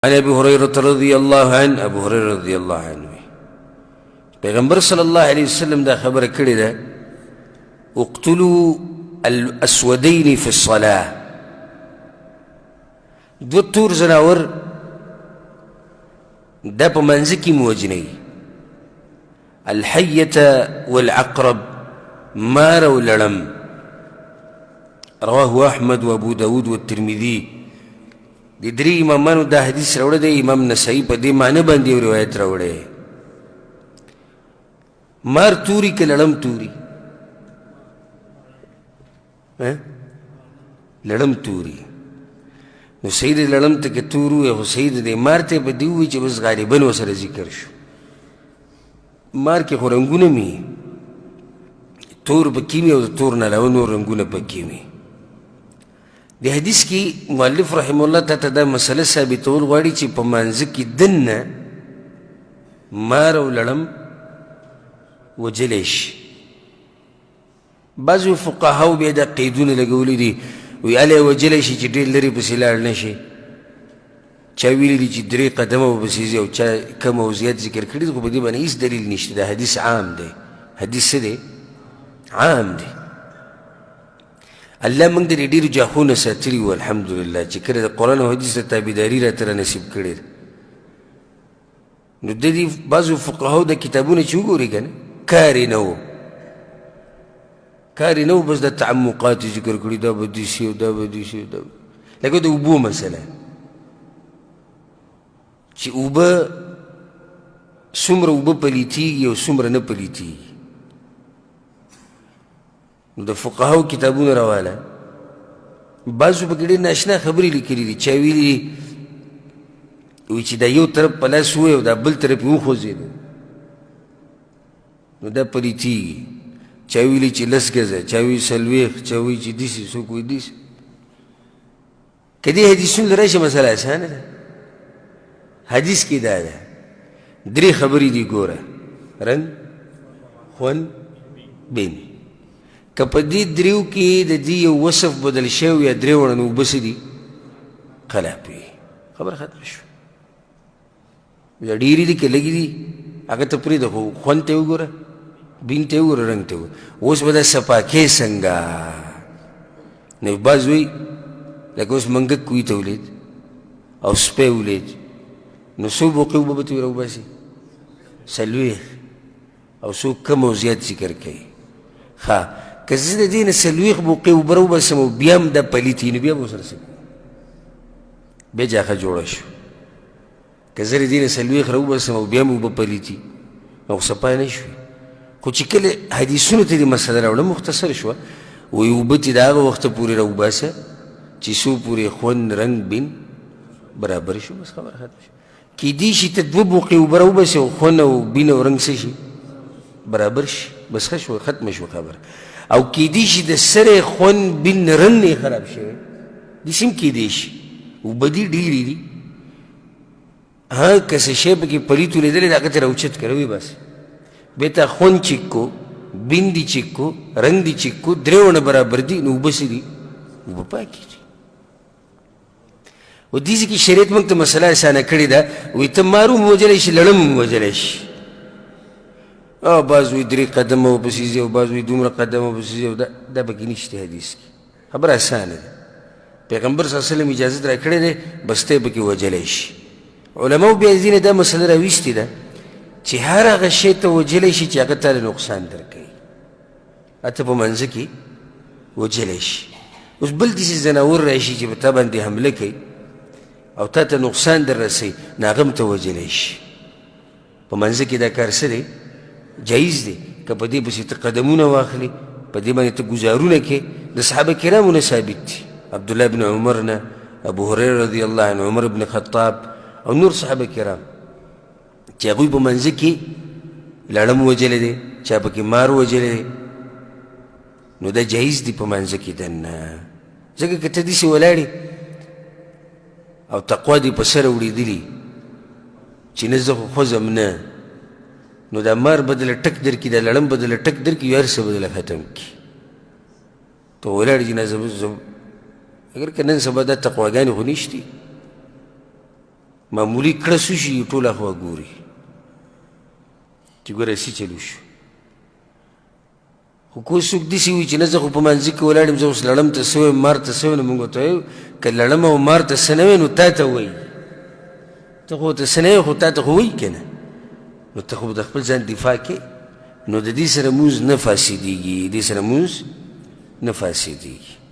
عن ابي هريره رضي الله عنه، ابو هريره رضي الله عنه، پیغمبر صلی الله علیه وسلم دا خبره کړې ده: اقتلوا الاسودین فی الصلاه. دو تور ځناور دا په منځ کې موجنئ، الحیة والعقرب، مار او لړم. رواه احمد وابو داود والترمذي. د درې امامانو دا حدیث راوړی دی. امام نسائی په دې معنی باندې یو روایت راوړی. مار توري که لړم توري؟ لړم توري. نو سید لړم ته که تور ووایي، خو سید دی مار ته په دې ووایي چې بس غالبا ورسره ذکر شو. مار کې خو رنګونه مي، تور پکې وي او د تور نه علاوه نور رنګونه پکې وي. د حدیث کې مؤلف رحم الله ته ته دا مسله ثابتول غواړي چې په مانځه کې دننه مار او لړم وژلی شي. بعضو فقهاو بیا دا قیدونه لګولي دي، وایي هله یې وژلی شي چې ډېر لرې پسې لاړ نه شي. چا ویلي دي چې درې قدمه به پسې ځي او چا کم او زیات ذکر کړي دي، خو په دې باندې هېڅ دلیل نشته. دا حدیث عام دی. حدیث څه دی؟ عام دی. الله موږ د دې ډېرو جاخو نه ساتلي وو، الحمدلله، چې کله د قرآن او حدیث د تابعداري راته را نصیب کړې. نو د دې بعضو فقهاو د کتابونه چې وګورې که نه، کار یې نه و، کار یې نه و، بس د تعمقات یې ذکر کړي، دا به داسې او دا به داسې او دا لکه د اوبو مسله چې اوبه څومره اوبه پلیتېږي او څومره نه پلیتېږي. نو د فقهاو کتابونه راواله، بعضو پکې ډېر ناشنا خبرې لیکلي دي. چا ویلي دي، وایي چې دا یو طرف په لاس ووایي او دا بل طرف یې وخوځېدو نو دا پلیتېږي. چا ویلي چې لس ګزه، چا ویلي 40، چا ویلي چې داسې، څوک وایي داسې. که دې حدیثونو له راشي مسله اسانه ده. حدیث کې دا ده، درې خبرې دي، ګوره: رنګ، خوند، بین. که په دې دریو کې د دې یو وصف بدل شوی یا درې واړه، نو اوبه څه دي؟ خلاف وي. خبره ختمه شوه. یا ډېرې دي که لږې دي هغه ته پرېږده، خو خوند ته یې وګوره، بین ته یې وګوره، رنګ ته وګوره. اوس به دا صفا کې څنګه؟ نو بعض وایي لکه اوس منګک کوی ته ولید او سپی ولید، نو څو بوقې اوبه به ترې راوباسي؟ 40. او څوک کم او زیات ذکر کوي. ښه، که زه د دې نه 40 بوقې اوبه راوباسم او بیا هم دا پلیتي، نو بیا به ورسره څه کوو؟ بیا جاخه جوړه شو. که زه له دې نه 40 راوباسم او بیا مې اوبه پلیتي، نو خو صفا نه شوې. خو چې کله حدیثونو ته دې مسله راوړه، مختصر شوه. وایي اوبه ترې د هغه وخته پورې راوباسه چې څو پورې خوند، رنګ، بین برابر شو، بس خبره ختمه شوه. کیدی شي ته دوه بوقې اوبه راوباسې او خوند او بین او رنګ څه شي؟ برابر شي، بس ښه شوه، ختمه شوه خبره. او کیدی شي د سرې خوند، بین، رنګ یې خراب شوی، داسې هم کیدی شي. اوبه دي ډېرې دي، ها، که څه شی پکې پلیت ولیدلی د هغه ترې راوچت کړه، وي بس بیا تا خوند چک کو، بین دي چک کو، رنګ دي چک کو، درې واړه برابر دي، نو اوبه څه دي؟ اوبه پاکې دي. و دې ځای کې شریعت موږ ته مسله اسانه کړې ده. وایي ته مار هم وژلی شي، لړم هم وژلی شي. او بعض وایي درې قدمه ورپسې ځي او بعض وایي دومره قدمه ورپسې ځي، او دا پکې نشته حدیث کې. خبره اسانه ده. پیغمبر صلی الله علیه وسلم اجازه راکړې ده، بس ته پکې وژلی شي. علماو بیا ځینې دا مسله راویستې ده چې هر هغه شی ته وژلی شي چې هغه ته نقصان درکوي، اته په منځ کې وژلی شي. اوس بل داسې ځناور راشي چې په تا باندې حمله کوي او تا ته نقصان در رسوي، نو هغه هم ته وژلی شي. په منځ کې دا کار څه دی؟ جایز دی. که په دې پسې ته قدمونه واخلې، په دې باندې ته ګزارونه کې، د صحابه کرامو نه ثابت دي، عبدالله بن عمر نه، ابو هریره رضی الله عنه، عمر بن خطاب او نور صحابه کرام چې هغوی په منځ کې لړم وژلی دی، چا پکې مار وژلی دی، نو دا جایز دی په منځ کې دننه. ځکه که ته داسې ولاړې او تقوا دې په سره وړېدلي چې نه زه خو خوځم نه، نو دا مار به دله ټک درکړي، دا لړم به دله ټک درکړي، هر څه به دله ختم کړي. ته ولاړ چې نه زه اګر که نن سبا دا تقواګانې خو نشتي. معمولي کړس وشي، ټول اخوا ګوري چې ګوره څه چل وشو. خو که څوک داسې وي چې نه، زه خو په مانځه کې ولاړ یم، زه اوس لړم ته څه وایم، مار ته څه وایم، نو موږ ورته وایو که لړم او مار ته څه نه وایې نو تا ته وایي، ته خو ورته څه نه وایې، خو تا ته خو وایي که نه، نو ته خو د خپل ځان دفاع کې. نو د دې سره مونځ نه فاسدېږي، دې سره مونځ نه فاسدېږي.